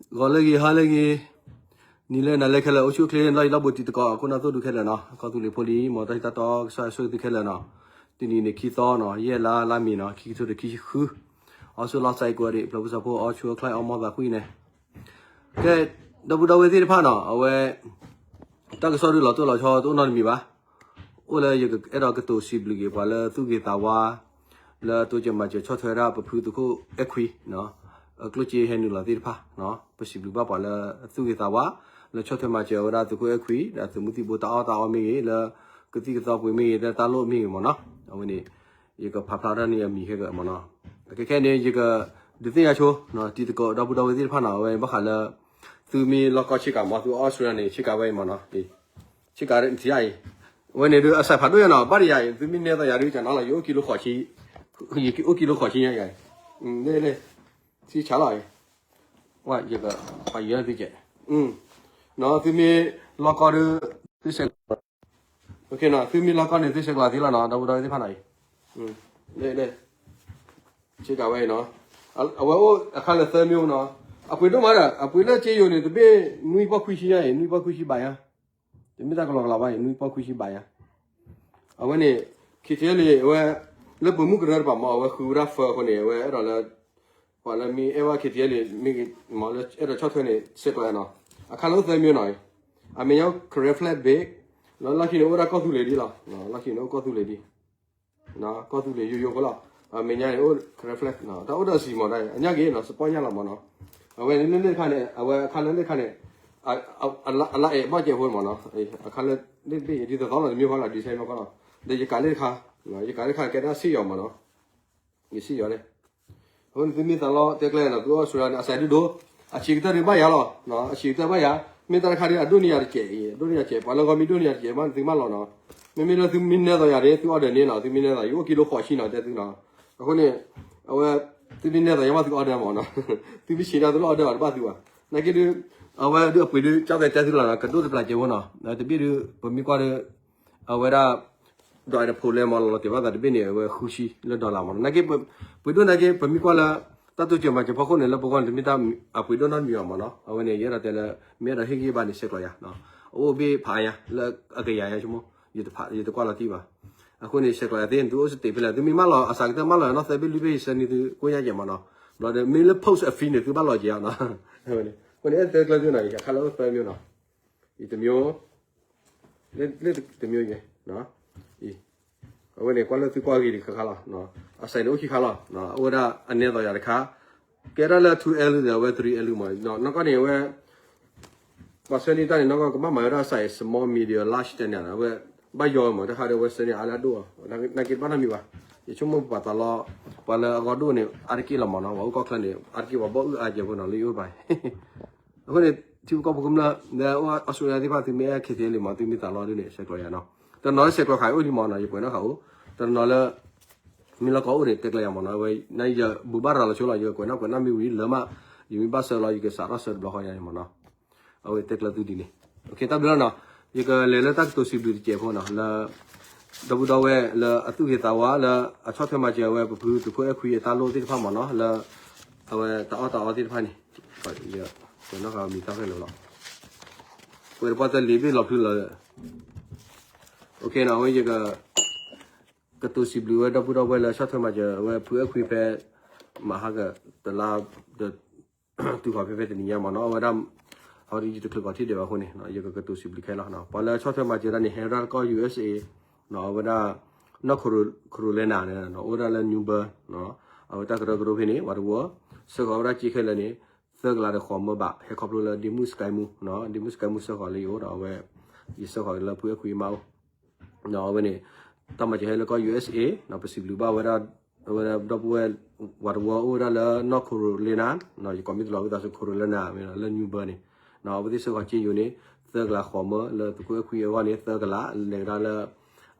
ဂီၤလၢအဂ့ၤ ဟါလၢအဂ့ၤ, နံၤလၢနၤလၢခဲလၢာ် အိၣ်ဆူၣ်အိၣ်ချ့ လီၢ်ယံၤလီၢ်ဘူး တံၤသကိး ခိၣ်နၢ်သိၣ်ဒူခဲလၢာ်နီၤ, ကီၢ်သူလ့ၤဖိလံၤ မ်တၢ်ထံၣ်တၢ်တီကစၢ်ဆိၣ်ဂ့ၤသုခဲလၢာ်နီၤ, တနံၤန့ၣ် ခံသီနီၤ, ယဲၢ်လါလါမ့ၤနီၤ, ခံကထိတဆံဃု, အီစူလီၤစဲးကွဲးဒံး ဖျၢၣ်ဖိစီၤဖိ အီဆူအီချါ အီမီၢ်သးကွံန့ၣ်, ကဲ, ဒီပုၢ်ဒီဝဲၢ်သ့ၣ်တဖၣ်နီၤ, အဝဲ တၢ်ကစီၣ်ဒုးလီၤတိၢ်လီၤဆီ တအိၣ်နီတမံၤဘၣ်. အိၣ်လၢယအဲၣ်ဒိးကတိၤစံးဘျုးက့ၤ ပှၤလၢသူၣ်ဂ့ၤသးဝါ လၢတိစၢၤမၤစၢၤဆီၣ်ထွဲဒၣ်ပဖုသုးခိၣ်အဲၣ်ခွံ, အကျိၣ်စ့ဟဲနုာ်လီၤသ့ၣ်တဖၣ်, ပစံးဘျုးဘၣ်ပှၤလၢသူၣ်ဂ့ၤသးဝါ လၢဆီၣ်ထွဲမၤစၢၤဝဲဒၣ်သုးခိၣ်အဲၣ်ခွံ ဒီးသုးမုၢ်သံၣ်ဘိတၢ်အီၣ်တၢ်အီမ့ၢ်ဂ့ၤ, လၢကသံၣ်ကသီပှ့ၤမ့ၢ်ဂ့ၤ, တၢ်လိၣ်မ့ၢ်ဂ့ၤမ့ၢ်နီၤ, အဝဲန့ၣ် ယကဖးဖျါထီၣ်န့ၢ်အမံၤခဲကမ့ၢ်နီၤ, ခဲခဲန့ၣ် ယကဒုးသ့ၣ်ညါဆိ တံၤသကိးဒီပုၢ်ဒီဝဲၢ်သ့ၣ်တဖၣ်နီၤ, အဝဲဘၣ်ဃးလၢ သုမ့ၢ်လီၢ်ကီၢ်ဆ့ကၤမ့ၢ် သုအီစထြ့လယါန့ၣ် ဆ့ကၤဝဲအံၤမ့ၢ်နီၤ, ဆ့ကၤထံအံၤ, အဝဲန့ၣ်ဒုးအစဲးဖးဒိၣ်ညါနီၤ, ဘၣ်တယၤအံၤ သုမ့ၢ်နဲသီယၤဒုးကနီၤလီၤ, ယအိၣ်ကံလိာ်ဃိးဆံ, ယအိၣ်ကံလိာ်ဃိးဆံညါယၤ, လၢ လၢ ဆံဆးလီၤအံၤ, ဝဲ ယကပာ်ယၤသုကဲး, နီၤ သုမ့ၢ်လီၢ်ကီၢ်ဒုး သုဆဲး သုမ့ၢ်လီၢ်ကီၢ်န့ၣ် သုဆဲးကျိးသ့လီၤနီၤ, ဒီပုၢ်ဒီဝဲၢ်သ့ၣ်တဖၣ်နီၤအံၤ, လၢ လၢ ဆ့ကၤဝဲအံၤနီၤ, အဝဲအိၣ်အခါလၢသၢမံၤနီၤ, အပှ့ၤဒိၣ်မးဒီး အပှ့ၤလၢက့ယိၤန့ၣ် တဘ့ၣ်နွံပီၢ်ခွံဆံညါအံၤ, နွံပီၢ်ခွံဆံဘးညါ, တမ့ၢ်တၢ်ကလီကလီဘၣ်အံၤ, နွံပီၢ်ခွံဆံဘးညါ, အဝဲန့ၣ် ခံထံလံ အဝဲ လၢပမူကရၢတပၤမ့ၢ် အဝဲဃုဝဲဒၣ်ဖၢအဃိန့ၣ် အဝဲအဲၣ်ဒိးလၢ ပှၤလၢမ့ၢ်အဲၣ်ဘၣ် ခံထံလံ မ့ၢ်အဲၣ်ဒိးဆီၣ်ထွဲန့ၣ် ဆဲးကျိးယၤနီၤ, အခါလၢအိၣ်သၢမံၤနီၤအံၤ, အမဲာ်ညါ Karen flag ဘ့ၣ်, လၢလီၢ်ခံန့ၣ်အိၣ်ဝဲဒၣ်ကီၢ်သူလ့ၤဒ်လီၤ, လီၢ်ခံန့ၣ်အိၣ်ကီၢ်သူလ့ၤဒ် ကီၢ်သူလ့ၤယိယိဖိလီၤ, အမဲာ်ညါန့ၣ်အိၣ် Karen flag တၢ်အိၣ်ဒီးစံၣ်မ့ၢ်ဒၣ် အညါက့ၤနီၤ စပီညါလီၤမ့ၢ်နီၤ, အဝဲန့ၣ်လၢလ့ၣ်တခါန့ၣ် အဝဲအခါလၢလ့ၣ်တခါန့ၣ် အလါအဲၣ်ဘီၣ်ကဲးဖိမ့ၢ်နီၤ, အခါလၢလ့ၣ်တဘ့ၣ်ယတသီလီၤတမံၤဃီလီၤ ဒ်ဆဲမ့ၢ်ဃီလီၤ, ဒီးယကးလ့ၣ်တခါ, ယကးလ့ၣ်တခါကဲဒၣ်စံၣ်ယီၤမ့ၢ်နီၤ ယစံၣ်ယီၤန့ၣ်, အဃိန့ၣ် သုမ့ၢ်သးလီတဲကျဲနီၤ သုအိၣ်စူၤလၢန့ၣ် အစဲးဒုဒိၣ်, အဆံးကတၢၢ်ဒုးဘၣ်ယၤလီၤ, အဆံးကတၢၢ်ဘၣ်ယၤ, မ့ၢ်တၢ်တခါဒုး အဒိၣ်န့ၢ်ယၤတစဲးအံၤ အဒိၣ်န့ၢ်ယၤတစဲး, ပှၤလၢဂီၢ်မ့ၢ်ဒိၣ်န့ၢ်ယၤတစဲးမး သုမၢလီၤနီၤ, မ့မ့ၢ်လၢသုမ့ၢ်နဲသီယၤန့ၣ် သုအီၣ်ဒၢးန့ၢ်နီၤ, သုမ့ၢ်နဲသီ ယအိၣ်ကံလိာ်ဃိးဆံနီၤ တဲသုနီၤ, အဃိန့ၣ် အဝဲ သုမ့ၢ်နဲသီယၤမး သုအီၣ်ဒၢးမ့ၢ်နီၤ, သုမ့ၢ်ဆံးဒၣ်သုလၢအီၣ်ဒၢးအီၤတဘၣ်သုဘၣ်, နာ်က့ဒုး အဝဲဒုးအပှ့ၤဒုး ကၢ်သဲတဲသုလီၤနီၤ ကဒိၣ်တပျၢ်ကဲးဖိနီၤ, တဘ့ၣ်ဒုး ပမ့ၢ်ကွၢ်ဒုး အဝဲဒၣ် ဒီးအဲၣ်တဖိးလဲမ့ၢ်လီၤလီၤတဲာ်ဘၣ်သးတဘ့ၣ်န့ၣ် အဝဲဃုဆံလၢ dollar မ့ၢ်နီၤ, နာ်က့ ပှ့ၤဒိၣ်နာ်က့ ပမ့ၢ်ကွၢ်လၢ တၢ်တိစၢၤမၤစၢၤဖီခိၣ်န့ၣ် လၢပဂီၢ်န့ၣ် တမ့ၢ်တၢ်အပှ့ၤဒိၣ်နီတမံၤဘၣ်မ့ၢ်နီၤ, အဝဲန့ၣ် ယအဲၣ်ဒိးတဲလၢ မ့ၢ်အဲၣ်ဒိးဟ့ၣ်ဂံၢ်ဘါန့ၣ် ဆဲးကျိးယၤ, အအိၣ်ဘ့ၣ်ဖးအါညါ လၢအကယၤညါဆိကမိၣ် ယတကွၢ်လီၤတံၢ်ဘၣ်, အဃိန့ၣ် ဆဲးကျိးယၤသ့ သုအိၣ်စတ့းဖဲလဲၣ် သုမ့ၢ်မၢလီၤ အစှၤကတၢၢ်မၢလီၤနီၤ သၢဘ့ၣ်လွံၢ်ဘ့ၣ် ယဆှၢန့ၢ်သု ကိၣ်ညါကဲးမ့ၢ်နီၤ, ဘျီဒီး မ့ၢ်လၢ post office န့ၣ် သုဘၣ်လီၤကဲးနီၤ, အဃိန့ၣ် အဲၣ်သၢကျၢၤသုနီၤ ယခါလၢအိၣ်သၢမံၤနီၤ, ယတမံၤ လၢတမံၤယဲၢ်, အဝဲန့ၣ် ကွၢ်လၢသုကွၢ်ဂ့ၤဒံးခါခါလီၤ, အစဲးန့ၣ်အိၣ်ခံခါလီၤ, အိၣ်ဝဲဒၣ်အနဲသီယၤတခါ, ကဲဒၣ်လၢ two L ဒီးအဝဲ three L မး, နီၢ်ကီၢ်န့ၣ် အဝဲ ပှၤဆှၢန့ၢ်တၢ်န့ၣ် နီၢ်ကီၢ်ကဘၣ်မၤဝဲဒၣ် size small medium large တန့ၣ် အဝဲ ဘၣ်ယီၤမး တၢ်ခါဒီးအဝဲဆှၢန့ၢ်အါလၢအဒိၣ်အီၤ, နာ်က့တဘၣ်နီတမံၤဘၣ်, ယဆိကမိၣ်ပှၤသးလီ ပှၤလၢအဂီၢ်ဒိၣ်န့ၣ် အါတက့ၢ်လီၤမးနီၤ, ပှၤအိၣ်ကီၢ်ချၢန့ၣ် အါတက့ၢ်ပှၤဘီၣ်အုၣ်အါကဲးဖိနီၤ လၢယအိၣ်တပၤ အဃိန့ၣ် ထံဖိကီၢ်ဖိကမျၢၢ် လၢအိၣ်အီစထြ့လယါသ့ၣ်တဖၣ် သုမ့ၢ်အဲၣ် K T L မး သုမ့ၢ်သးလီဒ်န့ၣ် ဆဲးကျိးယၤနီၤ, တနီၤလၢဆဲးကျိးဃာ်အိၣ်လံမးနီၤ ယကွဲးနီၣ်ဃာ်အိၣ်, တနီၤလၢ မ့ၢ်လီၢ်ကီၢ်အိၣ်န့ၣ် တဲကျဲယၤမးနီၤ, အဝဲ နယဘူၣ်ဘၣ်ရၤလီၤဆိလီၤ ယကွဲးနီၣ်ကွဲးနီၣ်မ့ၢ်ဝံၤလၢမး, ယမ့ၢ်ဘၣ်ဆၢလီၤ ယကစးထီၣ်ဆၢတဘျီဃီယၤန့ၣ်မးနီၤ, အဝဲတဲကျဲသုဒ်န့ၣ်, တၢ်ဘျုးလီၤနီၤ, ယကလဲၤလၢတၢ်ကတိၤစံးဘျုးတစဲးဖိနီၤ လၢ ဒီပုၢ်ဒီဝဲၢ်လၢအသူၣ်ဂ့ၤသးဝါ လၢအဆီၣ်ထွဲမၤစၢၤဝဲပဖုသုးခိၣ်အဲၣ်ခွံအတၢ်လိၣ်သ့ၣ်တဖၣ်မးနီၤ လၢ အဝဲတၢ်အီၣ်တၢ်အီသ့ၣ်တဖၣ်န့ၣ်, ကွဲးနီၣ်ဃာ်မံၤတၢ်ဖဲလဲၣ်လီၤ, ကွဲးတပှၢ်တၢၢ်လံာ်ဘ့ၣ်လီၤဖျုလီၤ, အဝဲယက ကတိၤစံးဘျုးဝဲဒီပုၢ်ဒီဝဲၢ်လၢဆီၣ်ထွဲမၤစၢၤဝဲဖုအဲၣ်ခွံဖဲ မဟါကတလါ ဒီး တုၤဃီၤဖဲဖဲတနံၤညါမးနီၤ အဝဲဒၣ် အဝဲဒၣ်ယတချုးကီးထံၣ်ဒံးဘၣ်အဃိန့ၣ် ယကကတိၤစံးဘျုးခဲလီၤ. ပှၤလၢဆီၣ်ထွဲမၤစၢၤတၢ်န့ၣ် ဟဲဝဲဒၣ်ကီၢ် ယူၢ်အ့ၣ်အ့ၣ် အဝဲဒၣ် North Carolina န့ၣ် အိၣ်ဝဲဒၣ်လၢ Newbern အဝဲတၢ်ကရၢကရိဖဲန့ၣ် ဝးတဝီ ဆှၢဃီၤဝဲဒၣ်စ့ခဲလၢာ်န့ၣ် သၢကလးဒီးဃိးမၢဘၣ် ဟဲခီဖျိလၢဒ့မုၣ်စကဲမူ ဒ့မုၣ်စကဲမူဆှၢဃီၤလၢယအိၣ်ဒီးအဝဲ ယဆှၢဃီၤလၢဖုအဲၣ်ခွံမါအိၣ် အဝဲန့ၣ် တၢ်မၤစၢၤဟဲလၢကီၢ် ယူၢ်အ့ၣ်အ့ၣ် ပစံးဘျုးဘၣ်ဝဲဒၣ် အဝဲဒၣ်ဒီပုၢ်ဝဲၢ် ဝးတဝီအိၣ်ဝဲဒၣ်လၢ North Carolina ယကိးမံၤတလီၤဝံသးစူၤ Carolina လၢ Newbern န့ၣ် အဝဲသ့ၣ်ဆှၢဃီၤစ့ယိၤန့ၣ် သၢကလးဃိးမၢ လၢသုးခိၣ်အဲၣ်ခွံအဂီၢ်န့ၣ် သၢကလး လဲၤကဒါလၢ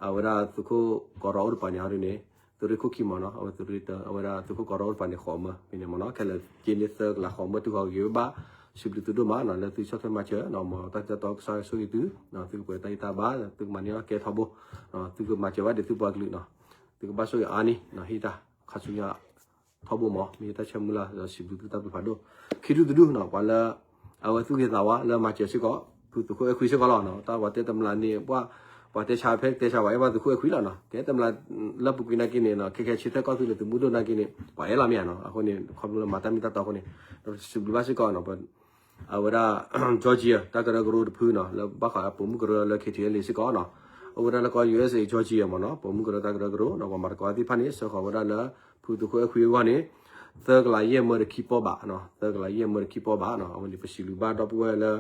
အဝဲဒၣ်သုးခိၣ်ကီးရီအိၣ်တပၤန့ၣ်အီၤဒ်န့ၣ် သုးရ့ၣ်ခိၣ်ခံမးနီၤ အဝဲသုးရ့ၣ်တၢ အဝဲဒၣ်သုးခိၣ်ကီးရီအိၣ်တပၤန့ၣ် ဃိးမၢ ဖဲန့ၣ်မးနီၤ ခဲလၢာ်စ့န့ၣ်သၢကလးဃိးမၢ တုၤဃီၤဂ့ၤဝဲဘၣ် စံးဘျုးသုဒိၣ်မးနီၤ လၢသုဆီၣ်ထွဲမၤစၢၤ မ်တၢ်ထံၣ်တၢ်တီကစၢ်ဆိၣ်ဂ့ၤသု သုကပှဲၤတၢ်ဂံၢ်တၢ်ဘါ သုကမၤန့ၢ်အီၣ်ကဲထီဘိ သုကမၤစၢၤဘၣ်ဒံးသုပှၤကလုာ်နီၤ သုကဘၣ်ဆိၣ်ဂ့ၤအါန့ၢ် ဟ့ၣ်တၢ်ခါဆူညါ ထီဘိမး မ့ၢ်တၢ်ဆၢမုၢ်လၢ် ဒီးစံးဘျုးသုတၢ်ဘျုးဖးဒိၣ် ခံထူၣ်တဒူၣ်နီၤ ပှၤလၢ အဝဲသူၣ်ဂ့ၤသးဝါလၢမၤစၢၤစ့ၢ်ကီး ဖုသုးခိၣ်အဲၣ်ခွံစ့ၢ်ကီးလီၤနီၤ တၢ်ပှၤတဲတမျးန့ၣ် ပှၤ ပှၤတဲဆါဖဲတဲဆါ ပှၤအဲၣ်ဘၣ်သုးခိၣ်အဲၣ်ခွံလီၤနီၤ ကဲတမျးလၢပူၤကွံာ်နာ်က့န့ၣ်နီၤ ခဲခဲဆ့ထၢၣ်ကီၢ်သူလ့ၤသုးမုၢ်ဒိၣ်နာ်က့န့ၣ် ပှၤအဲၣ်လီၤမ့ၢ်ဧါနီၤ အဃိန့ၣ် ခီဖျိလၢမၤတၢ်မ့ၢ်တၢ်တီအဃိန့ၣ် ဒီးစံးဘျုးဘၣ်စ့ၢ်ကီးနီၤ အဝဲဒၣ် Georgia တၢ်ကရၢကရိတဖုနီၤ လၢဘၣ်ဃးပိာ်မုၣ်ကရၢလၢ K T L A စ့ၢ်ကီးနီၤ အိၣ်ဝဲဒၣ်လၢကီၢ် U S A Georgia မ့ၢ်နီၤ ပိာ်မုၣ်ကရၢတၢ်ကရၢကရိနီၤ ပှၤမၤသကိးသ့ၣ်တဖၣ်န့ၣ် စၢဃီၤဝဲဒၣ်လၢ ဖုသုးခိၣ်အဲၣ်ခွံအဂီၢ်န့ၣ် သၢကလးယဲၢ်မၢတခံပီၢ်ဘးနီၤ သၢကလးယဲၢ်မၢတခံပီၢ်ဘးနီၤ အဝဲန့ၣ် ပစံးဘျုးဘၣ်ဒီပုၢ်ဝဲၢ်လၢ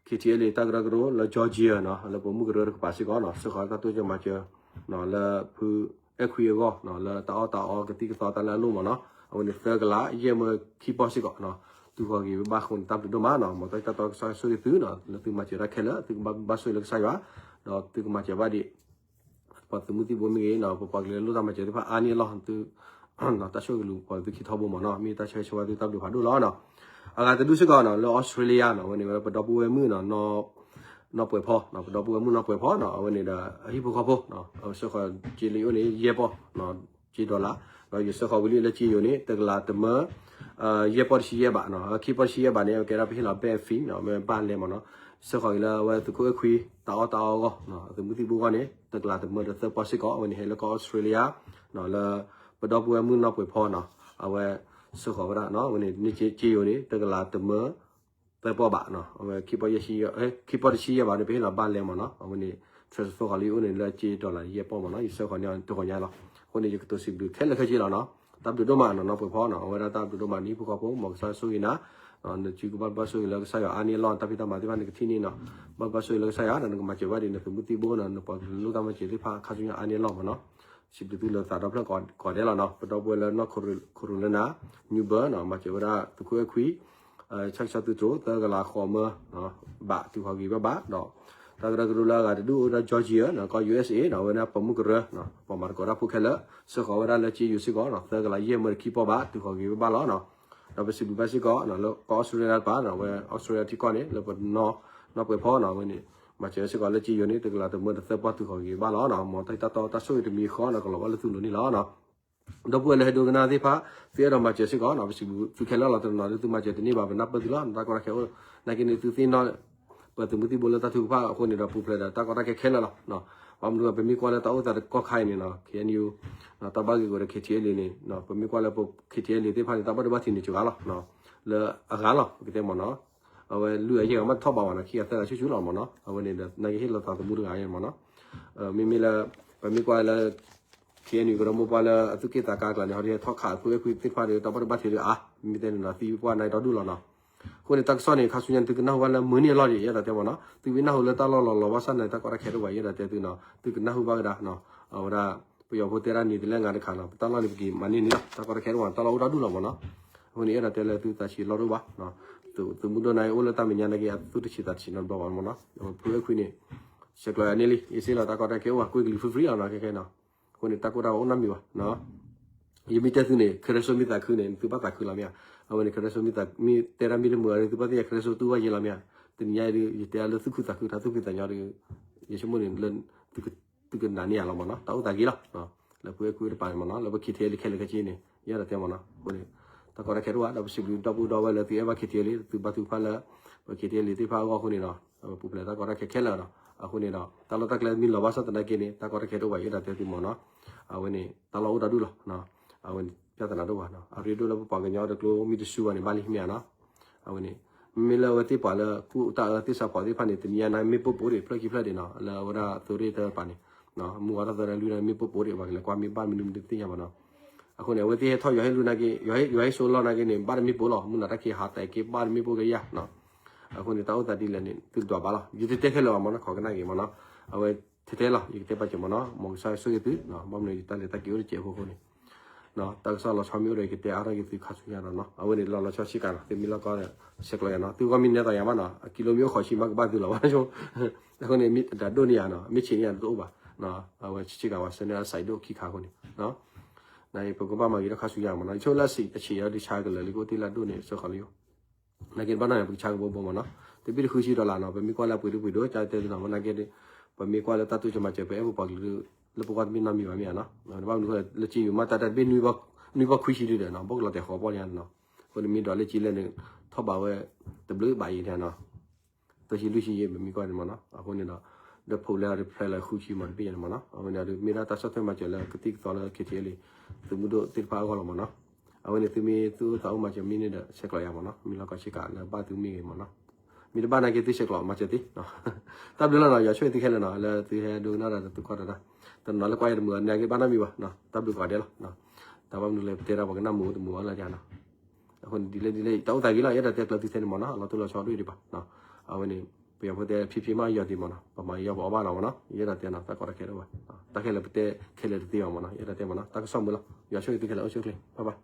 K T L A တၢ်ကရၢကရိလၢ Georgia နီၤ လၢပိာ်မုၣ်ကရၢတကပၤစ့ၢ်ကီးနီၤ စၢဃီၤတၢ်တိစၢၤမၤစၢၤ လၢဖုအဲၣ်ခွံအဂီၢ် လၢတၢ်အီၣ်တၢ်အီကသံၣ်ကသီတၢ်လၢအလိၣ်မ့ၢ်နီၤ အဝဲန့ၣ် သၢကလးယဲၢ်မၢခံပီၢ်စ့ၢ်ကီး သုးဃီၤဂ့ၤဘၣ်အဃိန့ၣ် တၢ်ဘျုးဒိၣ်မးနီၤ မ်တၢ်တၢ်တီကစၢ်ဆိၣ်ဂ့ၤသုနီၤ လၢသုမၤစၢၤတၢ်ခဲလၢာ် သုကဘၣ်ဘၣ်ဆိၣ်ဂ့ၤလၢကစၢ်ယွၤ ဒီးသုကမၤစၢၤဘၣ်ဒံး ပှၤသုးမုၢ်သံၣ်ဘိမ့ၢ်ဂ့ၤနီၤ ပပှၤကလုာ်လၢလိၣ်တၢ်မၤစၢၤသ့ၣ်တဖၣ်အါန့ၢ်အလီၢ် သု တၢ်ဆိၣ်ဂ့ၤလူၤပိာ်သုခံထီဘိမ့ၢ်နီၤ မ့ၢ်တၢ်ဆၢဂ့ၤဆၢဝါသုတၢ်ဘျုးဖးဒိၣ်လီၤနီၤ အဂၤတဒူၣ်စ့ၢ်ကီးနီၤ လၢ Australia နီၤ အဝဲန့ၣ်ဝဲပဒီပုၢ်ဝဲၢ်မုၣ်နီၤ နီၢ်ပှဲၤဖီနီၤ ပဒီပုၢ်ဝဲၢ်မုၣ်နီၢ်ပှဲၤဖီနီၤ အဝဲန့ၣ်ဒီး အဟံၣ်ဖိဃီဖိ စၢဃီၤက့လၢယအိၣ်န့ၣ် ယဲၢ်ပီၢ် က့ dollar ဒီးယစၢဃီၤဝံၤလံလၢက့ယိၤန့ၣ် တကလးတမၢ ယဲၢ်ပီၢ်တဆံယဲၢ်ဘးနီၤ ခံပီၢ်တဆံယဲၢ်ဘးန့ၣ် အကဲဒၣ်ပဟ့ၣ်လီၤ bank fee နီၤ မ့ၢ်ဘၣ်လဲၤမ့ၢ်နီၤ စၢဃီၤက့ၤလၢအဝဲသုးခိၣ်အဲၣ်ခွံ တၢ်အီၣ်တၢ်အီအဂီၢ် သုးမုၢ်သံၣ်ဘိအဂီၢ်န့ၣ် တကလးတမၢဒီးသၢပီၢ်စ့ၢ်ကီး အဝဲန့ၣ်ဟဲလၢကီၢ် Australia နီၤ လၢ ပဒီပုၢ်ဝဲၢ်မုၣ်နီၢ်ပှဲၤဖီနီၤ အဝဲ စၢဃီၤဝဲဒၣ်နီၤ အဝဲန့ၣ် န့ၢ်က့ယိၤန့ၣ် တကလးတမၢ သၢပီၢ်ဘးနီၤ အဝဲခံပီၢ်ယဲၢ်ဆံ ခံပီၢ်တဆံယဲၢ်ဘးန့ၣ် ပဟ့ၣ်လီၤဘၣ်လဲၤမ့ၢ်နီၤ အဝဲန့ၣ် transfer ဃီၤလၢယအိၣ်န့ၣ် လၢက့ dollar ယဲၢ်ပီၢ်မ့ၢ်နီၤ ယစၢဃီၤန့ၢ်တဂီၤညါလီၤ အဃိန့ၣ် ယကတိၤစံးဘျုးခဲလၢာ်ခဲဆ့လီၤနီၤ တၢ်ဘျုးဒိၣ်မးနီၤ နီၢ်ပှဲၤဖီနီၤ အဝဲဒၣ်တၢ်ဘျုးဒိၣ်မး နဟံၣ်ဖိဃီဖိ မ်ကစၢ်ဆိၣ်ဂ့ၤနၤ နစုကဘၣ်ဘၣ်ဆိၣ်ဂ့ၤလၢကစၢ်ယွၤအါန့ၢ်အလီၢ် တၢ်ဖံးတၢ်မၤသ့ၣ်တဖၣ်နကထံၣ်န့ၢ်နီၤ ဘၣ်ဘၣ်ဆိၣ်ဂ့ၤလၢကစၢ်ယွၤ ဒီးနကမၤစၢၤဘၣ်ဒံး နသုးမုၢ်သံၣ်ဘိနီၤ နပှၤကလုာ်လိၣ်တၢ်မၤစၢၤသ့ၣ်တဖၣ် ခါဆူညါအါန့ၢ်အလီၢ်မ့ၢ်နီၤ စံးဘျုးသုလၢသးဒီဖျၢၣ်ကိးဂၤဒဲးလီၤနီၤ ပဒီပုၢ်ဝဲၢ်လၢနီၢ် Carolina နယူဘၢနီၤ မၤစၢၤဝဲဒၣ်သုးခိၣ်အဲၣ်ခွံ ဆၣ်ကဆီသုးတြိၤ သၢကလးဃိးမၢ ဘးသုးဃီၤဂ့ၤဘၣ်ဘးဒီး တၢ်ကရၢကရိလၢအဂၤတဒူၣ်အိၣ်ဝဲဒၣ် Georgia နီၤ ကီၢ် U S A နီၤ အဝဲဒၣ်ပိာ်မုၣ်ကရၢ ပှၤမၤသကိးတၢ်ဖိခဲလၢာ် စၢဃီၤဝဲဒၣ်လၢက့ယိၤစ့ၢ်ကီးနီၤ သၢကလးယဲၢ်မၢတခံပီၢ်ဘး သုးဃီၤဂ့ၤဘၣ်ဘၣ်လီၤနီၤ ဒီးပစံးဘျုးဘၣ်စ့ၢ်ကီးနီၤ လၢကီၢ် Australia တပၤနီၤ အဝဲ Australia ထံကီၢ်န့ၣ် လၢပနီၢ် နီၢ်ပှဲၤဖီနီၤ အဝဲန့ၣ် မၤစၢၤစ့ၢ်ကီးလၢက့ယိၤန့ၣ် တကလးတမၢဒီးသၢပီၢ်သုးဃီၤဂ့ၤဘၣ်လီၤနီၤ မ်တၢ်တၢ်တီတၢ်ဆိၣ်ဂ့ၤတမံၤဃီနီၤ ကလီၤဘၣ်လၢသုလိၤန့ၣ်လီၤနီၤ ဒီပုၢ်ဝဲၢ်လၢဟဲဒိကနၣ်သ့ၣ်တဖၣ် သုအဲၣ်ဒိးမၤစၢၤစ့ၢ်ကီးနီၤ ပစံးဘျုးသုခဲလၢာ်လီၤ တနီၤနီၤလၢသုမၤစၢၤတန့ၢ်ဘၣ် ပနၢ်ပၢၢ်သုလီၤ တၢ်ကီတၢ်ခဲအိၣ် နာ်က့န့ၣ် သုသ့ၣ်နီၣ် ပသုးမုၢ်သံၣ်ဘိလၢတၢ်ထုကဖၣ်အဃိန့ၣ်ဒီး ပူၤဖျဲးဒီးတၢ်ကီတၢ်ခဲခဲလၢာ်လီၤ ဘၣ်မနုၤပမ့ၢ်ကွၢ်လၢတၢ်အိၣ်သးတကီၢ်ခါအံၤန့ၣ်နီၤ K N U တၢ်ဘၣ်ဂ့ၢ်ဂီၤဒီး K T L A န့ၣ် ပမ့ၢ်ကွၢ်လၢပ K T L A သ့ၣ်တဖၣ်န့ၣ် တၢ်ဘၣ်ဒိဘၣ်ထံးန့ၣ်စှၤလီၤ လၢအဂၤလီၤ ပကတဲမ့ၢ်နီၤ အဝဲလုၢ်အယဲၢ်ဂၤမ့ၢ်တထီၣ်ဘးဘၣ်နီၤ ခံဂၤသၢဂၤဆူၣ်ဆူၣ်လီၤမ့ၢ်နီၤ အဝဲန့ၣ်ဒီး နာ်က့ဟ့ၣ်လီၤသးသမူတဂၤအံၤမ့ၢ်နီၤ မ့မ့ၢ်လၢ ပမ့ၢ်ကွၢ်လၢ K N U ကရၢမိၢ်ပှၢ်လၢအသူၣ်က့ၣ်သးကါကျါန့ၣ် ဟီဒ်ဟဲထီၣ်ခးသုးအဲၣ်ခွံသ့ၣ်တဖၣ်ဒီး တၢ်ဘၣ်ဒိဘၣ်ထံးဒီးအါ မ့ၢ်တဲန့ၣ်နီၤ သံပှၢ်နါဒီဒူၣ်လီၤနီၤ အဃိန့ၣ် တၢ်ကစီၣ်န့ၣ် ခါဆူညါသုကနၢ်ဟူဘၣ်လၢမုၢ်နံၤအလီၢ်ဒံး ယဲဒၣ်တဲမ့ၢ်နီၤ သုမ့ၢ်နၢ်ဟူလၢတၢ်လီၢ်လီၤလီၤဘၣ်ဆၣ်န့ၣ် တၢ်ကီတၢ်ခဲတအိၣ်ဘၣ် ယဲဒၣ်တဲသုနီၤ သုကနၢ်ဟူဘၣ်ကဒါ အဝဲဒၣ် ပယီၤဖိတဲဒၣ်နံၤတလဲငါတခါနီၤ ပတၢ်လီၢ်န့ၣ်ပက့ၤမၤန့ၢ်န့ၣ်လီၤ တၢ်ကီတၢ်ခဲတအိၣ်ဘၣ် တၢ်လီၢ်အိၣ်ဒီဒူၣ်လီၤမ့ၢ်နီၤ အဃိန့ၣ် ယဲဒၣ်တဲလၢသုသးဆံးလီၢ်တအိၣ်ဘၣ် သုးမုၢ်ဒိၣ်နါအံၤ အိၣ်လၢတၢ်မဲာ်ညါနာ်က့ အသူၣ်တဆံးသးတဆံးနီတဘျီဘၣ်မ့ၢ်နီၤ ဖုအဲၣ်ခွံန့ၣ် ဆဲးကျိးယၤန့ၣ်လံ အ့စ့လီၤ တၢ်ကီတၢ်ခဲအိၣ်ဘၣ် ကွ့ၢ်ကလံၤ free free လီၤနီၤ ခဲခဲနီၤ အဃိန့ၣ် တၢ်ကိၢ်တၢ်ဂီၤအိၣ်နီတမံၤဘၣ် ယမ့ၢ်တဲသုန့ၣ် ခဲရၢစိမ့ၢ်သးခုန့ၣ် သုဘၣ်သးခုလီၤမ့ၢ်ဧါ အဝဲန့ၣ် ခဲရၢစိမ့ၢ်သး မ့ၢ်တဲဒၣ်မ့ၢ်တမုာ်အီၤဒီး သုဘၣ်သ့ၣ်ညါ ခဲရၢစိတူၢ်ဘၣ်ယဲလီၤမ့ၢ်ဧါ တနံၤညါအံၤဒီး ယတဲအါလၢသူၣ်ခုသးခု တၢ်သူၣ်ဖှံသးညီဒီး ယဆိကမိၣ်န့ၣ်လၢ သုကနၤန့ၢ်ယၤလီၤမ့ၢ်နီၤ တၢ်အိၣ်သးဂ့ၤလီၤ လၢဖုအဲၣ်ခွံတပၤန့ၣ်မ့ၢ်နီၤ လၢပ K T L A ခဲလၢာ်ခဲဆ့န့ၣ် ယဲဒၣ်တဲမ့ၢ်နီၤ အဃိန့ၣ် တၢ်ကီတၢ်ခဲတအိၣ်ဘၣ် ဒီးပစံးဘျုးဒီပုၢ်ဒီဝဲၢ်လၢသုအဲၣ်ဘၣ် K T L A သုဘါထုကဖၣ်လၢ ပ K T L A သ့ၣ်တဖၣ်အဂီၢ်အဃိန့ၣ်ဒီး ပူၤဖျဲးတၢ်ကီတၢ်ခဲခဲလၢာ်ဒီး အဃိန့ၣ်ဒီး တၢ်လီၢ်တၢ်ကျဲမ့ၢ်လီၤဘၣ်ဆၣ်သနာ်က့န့ၣ် တၢ်ကီတၢ်ခဲတအိၣ်ဘၣ် ယဲဒၣ်တဲသုမ့ၢ်နီၤ အဝဲန့ၣ် တၢ်လီၢ်အိၣ်ဒီဒူၣ်လီၤ အဝဲန့ၣ် ပြဿနာတအိၣ်ဘၣ်နီၤ အရ့ဒိၣ်လၢပပှၤကညီတကျိမ့ၢ်တစူဘၣ်န့ၣ် ဘၣ်လံမ့ၢ်ဧါနီၤ အဝဲန့ၣ် မ့မ့ၢ်လၢအဝဲသ့ၣ်ပှၤလၢကူၣ်တၢ်အၢသ့ၣ်စးဖီၣ်သ့ၣ်တဖၣ်န့ၣ် တနံၤညါန့ၣ် မ့ၣ်ပိၢ်ပိၢ်ဒံး ဖျၢၣ်ခံဖျၢၣ်ဒံးနီၤ လၢအဝဲဒၣ်သုးရ့ၣ်တဖၣ်န့ၣ် မုၢ်ဝါထီၣ်သၢနၣ်ရံၣ်လွံၢ်နၣ်ရံၣ် မ့ၣ်ပိၢ်ပိၢ်ဒံး ပှၤကလဲၤကွၢ်မ့ၢ်ဘၣ်မနုၤမနုၤတသ့ၣ်ညါဘၣ်နီၤ အဃိန့ၣ် အဝဲသ့ၣ်ဟဲထီၣ်ယွၤဟ့ၣ်လူၤနာ်က့ ယွၤဟ့ၣ်စိလီၢ်နာ်က့န့ၣ် ဘၣ်တမ့ၣ်ပိၢ်လီၤ မုၢ်နၤတၢ်ခံးဟးတဲာ်က့ ဘၣ်တမ့ၣ်ပိၢ်ကယၤနီၤ အဃိန့ၣ် တၢ်အိၣ်သးဒ်လဲၣ်န့ၣ် သုတဒွးဘၣ်လီၤ ယတတဲခဲလၢာ်ဘၣ်မ့ၢ်နီၤ ခိးကနၣ်က့ၤမ့ၢ်နီၤ အဝဲထဲထဲလီၤ ယကတဲပာ်စၢၤမ့ၢ်နီၤ မ်ကစၢ်ဆိၣ်ဂ့ၤသု ဘၣ်မနုၤယတၢ်လဲၤတၢ်က့ၤအိၣ်တစဲးဖိအဃိန့ၣ် တၢ်ကစီၣ်လီၤဆီမ့ၢ်အိၣ်ဒီး ယကတဲအါထီၣ်က့ၤသုခါဆူညါဒီးနီၤ အဝဲန့ၣ်လီၤလီၤဆီဆံးကၤနီၤ သုမ့ၢ်လီၢ်ကီဒီး ဆဲးကျိးယၤနီၤ သုဂီၢ်မ့ၢ်နဲသးယၤမးနီၤ အကံလိမ့ၢ်အိၣ်ဃိးဆံမးကဘၣ်သုလီၤဘၣ် အဃိန့ၣ် မ့ၢ်တဒိၣ်န့ၢ်ယၤနီၤ မ့ၢ်ဆံးန့ၢ်ယၤတအိၣ်ဘၣ် အဝဲဆံးဆံးကၤဝဲ ဆၢန့ၢ်အစးဒိၣ်ခံခါအဃိန့ၣ် နပကဘၣ်မၤဂ့ၤထီၣ်ခါဆူညါမ့ၢ်နီၤ ယဆိကမိၣ်လၢအဆံးအဆံးအီၤဒုးဆါကလၢာ်လံ ကအိၣ်တ့ၢ်လၢအဒိၣ်န့ၣ် စၢဃီၤလံ နာ်က့ဘၣ်နီၢ်ယၤ ပကဆါကဘိဘိမ့ၢ်နီၤ တဘ့ၣ်တဃုဆံဒီလၣ်နီၤ ပမ့ၢ်ကွၢ်လၢအပှ့ၤဒိၣ်ပှ့ၤဒိၣ် ကၢ်တဲသ့နီၤ မ့ၢ်နာ်က့ ပမ့ၢ်ကွၢ်လၢတၢ်တိစၢၤမၤစၢၤ ပအဲၣ်ပပှၤကလုာ် လၢပဂီၢ်တဘ့ၣ်နီတမံၤဘၣ်မ့ၢ်ဧါနီၤ ဘၣ်မနုၤဃိလၢက့ယိၤမး တၢ်တဘ့ၣ်နွံဘၣ် နွံပီၢ်ခွံဆံဒုဒီးနီၤ ဘၣ်ကလီၤတဲာ်ဃီပီၢ်ညါနီၤ. အဃိန့ၣ်မ့ၢ်ဒွးလၢကၠံလဲၣ်န့ၣ် ထီၣ်ဘးဝဲ တဘျုးဘးအံၤန့ၣ်နီၤ သၢဆံလွံၢ်ဆံယဲၢ် ပမ့ၢ်ကွၢ်န့ၣ်မ့ၢ်နီၤ. အဃိန့ၣ်ဒီး ဒီးဖုးလဲဒီးဖျဲလၢဃုဆံမးတဘ့ၣ်ညါန့ၣ်မ့ၢ်နီၤ. အဝဲန့ၣ်ဒီးမ့ၢ်ဒၣ်တၢ်ဆီၣ်ထွဲမၤစၢၤလၢကသံၣ်ကသီလၢ ခ့ထံလံ သုးမုၢ်ဒိၣ်သ့ၣ်တဖၣ်အဂီၢ်လီၤမ့ၢ်နီၤ. အဝဲန့ၣ်သုမ့ၢ်သူၣ်အိၣ်သးအိၣ်မၤစၢၤမ့ၢ်န့ၣ်ဒီး ဆဲးကျိးယၤမ့ၢ်နီၤ. မ့ၢ်လီၤကီဆ့ကၤလၢဘၣ်သုမ့ၢ်ဂ့ၤမ့ၢ်နီၤ. မ့ၢ်တဘၣ်နာ်က့သုဆဲးကျိးမၤစၢၤသ့ တၢ်ဘျုးလီၤနီၤ. ယွၤဆိၣ်ဂ့ၤသုခဲလၢာ်နီၤ လၢသုဟဲဒိကနၣ်ဒီးသုကွၢ်တၢ် တနီၤလၢကွၢ်ယၤတမုာ်အီၤ နာ်က့ဘၣ်နီတမံၤဘၣ် တၢ်ဘျုးကိးဂၤဒဲးလီၤ. တၢ်ဘၣ်မနုၤလဲၣ် ပတဲဒၣ်ပှၤကနၣ်မုာ်တမုာ်အီၤလၢယၤနီၤ. အဃိန့ၣ်ဒ်လဲၣ်ဒ်လဲၣ် တၢ်အိၣ်သးဂ့ၤလီၤ ယအဲၣ်ဒိးတဲကျၢၤသုထဲန့ၣ်မ့ၢ်နီၤ အလီၤတိၢ်လီၤဆီဒိၣ်ဒံးဘၣ်. အဝဲန့ၣ် ပယီၤဖိတဲဖံဖံမ့ၢ်ယီၤဒံးမ့ၢ်နီၤ ပမၤယီၤပအီၣ်ဘၣ်လီၤမ့ၢ်နီၤ ယအဲၣ်ဒိးတဲနီၤ တၢ်ကီတၢ်ခဲဒိၣ်ဘၣ်. တၢ်ခဲလၢာ်ပတဲခဲလၢာ်တသ့ဘၣ်မ့ၢ်နီၤ ယအဲၣ်ဒိးတဲမ့ၢ်နီၤ တၢ်ကစီၣ်မုာ်လီၤ ယွၤဆိၣ်ဂ့ၤသုခဲလၢာ်အိၣ်ဆူၣ်အိၣ်ချ့ bye bye.